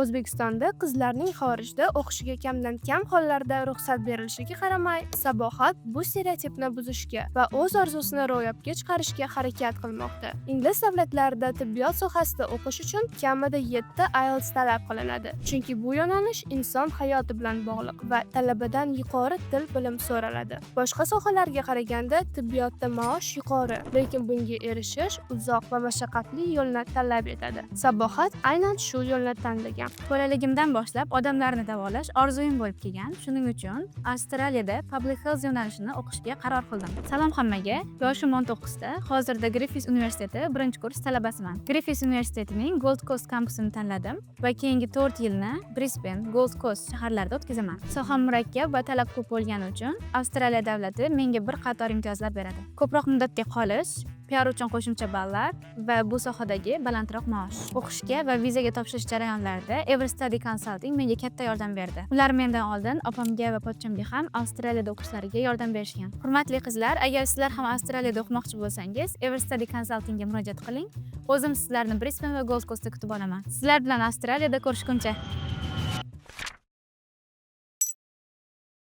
O'zbekistonda qizlarning xorijda o'qishiga kamdan-kam hollarda ruxsat berilishiga qaramay, Sabohat bu stereotipni buzishga va o'z orzusini ro'yobga chiqarishga harakat qilmoqda. Ingliz davlatlarida tibbiyot sohasida o'qish uchun kamida 7 IELTS talab qilinadi. Chunki bu yo'nalish inson hayoti bilan bog'liq va talabadan yuqori til bilim so'raladi. Boshqa sohalarga qaraganda tibbiyotda maosh yuqori, lekin bunga erishish uzoq va mashaqqatli yo'lni talab etadi. Sabohat aynan shu yo'lni tanlagan. Bolaligimdan boshlab odamlarni davolash orzuyim bo'lib kelgan. Shuning uchun Avstraliyada Public Health yo'nalishini o'qishga qaror qildim. Salom hammaga. Yoshim 19 da. Hozirda Griffith universiteti birinchi kurs talabasiman. Griffith universitetining Gold Coast kampusini tanladim va keyingi 4 yilni Brisbane, Gold Coast shaharlarida o'tkazaman. Soham murakkab va talab ko'p bo'lgani uchun Avstraliya davlati menga bir qator imtiyozlar beradi. Ko'proq muddatga qolish, PR uchun qo'shimcha ballar va bu sohadagi balandroq maosh. O'qishga va vizaga topshirish jarayonlarida Everstudy Consulting menga katta yordam berdi. Ular mendan oldin opamga va pochchamga ham Avstraliyada o'qishlariga yordam berishgan. Hurmatli qizlar, agar sizlar ham Avstraliyada o'qimoqchi bo'lsangiz, Everstudy Consultingga murojaat qiling. O'zim sizlarni Brisbane va Gold Coastda kutib olaman. Sizlar bilan Avstraliyada ko'rishguncha.